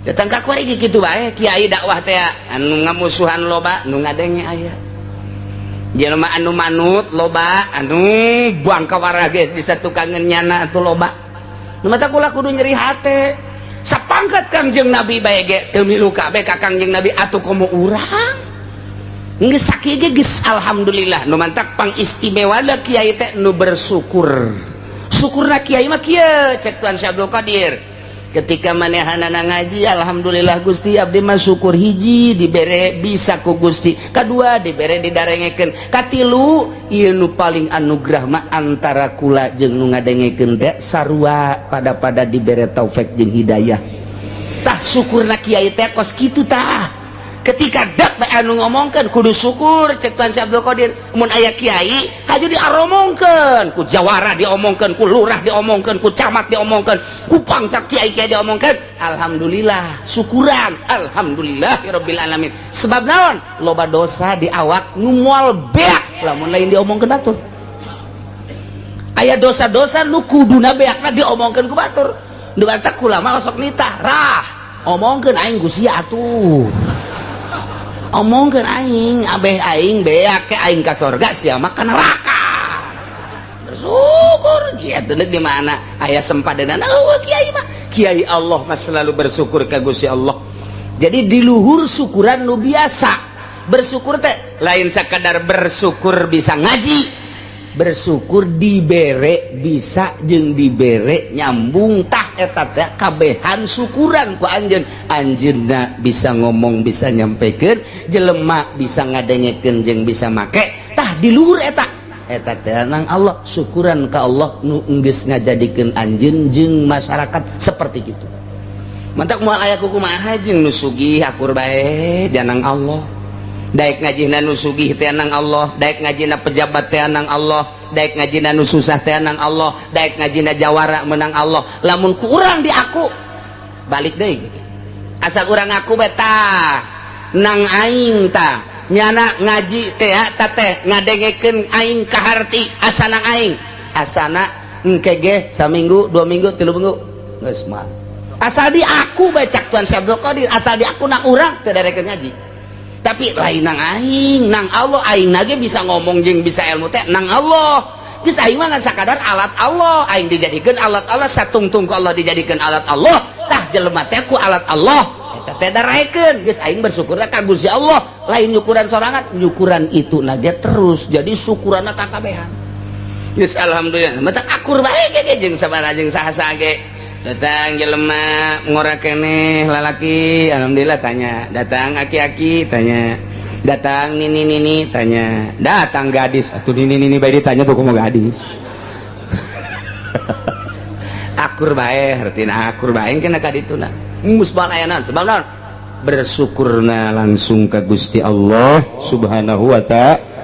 Datang ka kuari kitu bae kiai dakwah teh, anu ngamusuhan loba, nu ngadenge aya. Jelema anu manut loba, anu buang kawarah ge bisa tukangeun nyana atuh loba. Nu mata kula kudu nyeri hate. Sapangkat Kangjeng Nabi bae ge teu milu kabeh ka Kangjeng Nabi, atuh komo urang. Geus sakieu ge geus alhamdulillah. Nu mantak pangistimewa kiai teh nu bersyukur. Syukurna kiai mah kieu, cek Tuan Syekh Abdul Qadir. Ketika manehanana ngaji, alhamdulillah Gusti, abdi mah syukur, hiji dibere bisa ku Gusti, kedua dibere didarengekeun, katilu ieu nu paling anugerah mah antara kula jeung nu ngadengekeun teh sarua pada pada dibere taufik jeung hidayah. Tah, syukurna kiai teh kos kitu. Tah, ketika dak bae anu ngomongkeun kudu syukur, cek Tuan Syekh Abdul Qadir. Mun aya kiai haju diaromongkeun ku jawara, diomongkeun ku lurah, diomongkeun ku camat, diomongkeun ku pangsa kiai-kiai, diomongkeun, alhamdulillah, syukuran, alhamdulillah rabbil alamin. Sebab naon? Loba dosa di awak nu moal beak lamun lain diomongkeun batur. Aya dosa-dosa nu kuduna beakna diomongkeun ku batur. Nu batak kula mah osok nitah rah, omongkeun aing ku sia atuh, omongkeun aing abeh aing beak ke aing ka sorga, sia mah ka neraka. Bersyukur kieu teh di mana aya sempadenan. Eueuh, kiai mah, kiai Allah mah selalu bersyukur ka Gusti Allah. Jadi di luhur syukuran nu biasa, bersyukur teh lain sakadar bersyukur bisa ngaji, bersyukur dibere bisa jeung dibere nyambung. Tah, eta teh kabehan syukuran ku anjeun. Anjeunna bisa ngomong, bisa nyampekeun, jelema bisa ngadengekeun jeung bisa make. Tah, di luhur eta, eta teh nang Allah, syukuran ka Allah nu geus ngajadikeun anjeun jeung masyarakat seperti gitu. Mantak moal aya kukumaha jeung nu sugih, akur bae janang Allah. Daek ngajina nu sugih teh nang Allah, daek ngajina pejabat teh nang Allah, daek ngajina nu susah teh nang Allah, daek ngajina jawara menang Allah. Lamun ku urang di aku balik deui gitu. Asal urang ngaku beta nang aing, tah nyana ngaji teh ta teh ngadengekeun aing kaharti, asa nang aing, asana engke ge saminggu, 2 minggu, 3 minggu geus mah. Asal di aku bae, cak Tuan Syekh Abdul Qadir, asal di aku nang urang teu darekeun ngaji, tapi lain nang aing, nang Allah. Aing nage bisa ngomong jeung bisa ilmu teh nang Allah. Geus, aing mah ngan sakadar alat Allah. Aing dijadikeun alat Allah, satungtung ku Allah dijadikeun alat Allah. Tah, jelema teh ku alat Allah eta teh daraekeun. Geus, aing bersyukur ka Gusti Allah, lain nyukuran sorangan, nyukuran itu nage terus jadi syukuranna kakabehan. Geus, alhamdulillah, mata akur bae ge jeung sabaraha jeung saha-saha ge. Datang jelema ngora keneh lalaki, alhamdulillah, tanya. Datang aki-aki, tanya. Datang nini nini, tanya. Datang gadis atuh, nini nini bae ditanya tuh, kumaha gadis. Akur bae, artina akur bae kena ka dituna geus balayanan. Sebab naon? Bersyukurna langsung ke Gusti Allah Subhanahu wa Ta'ala.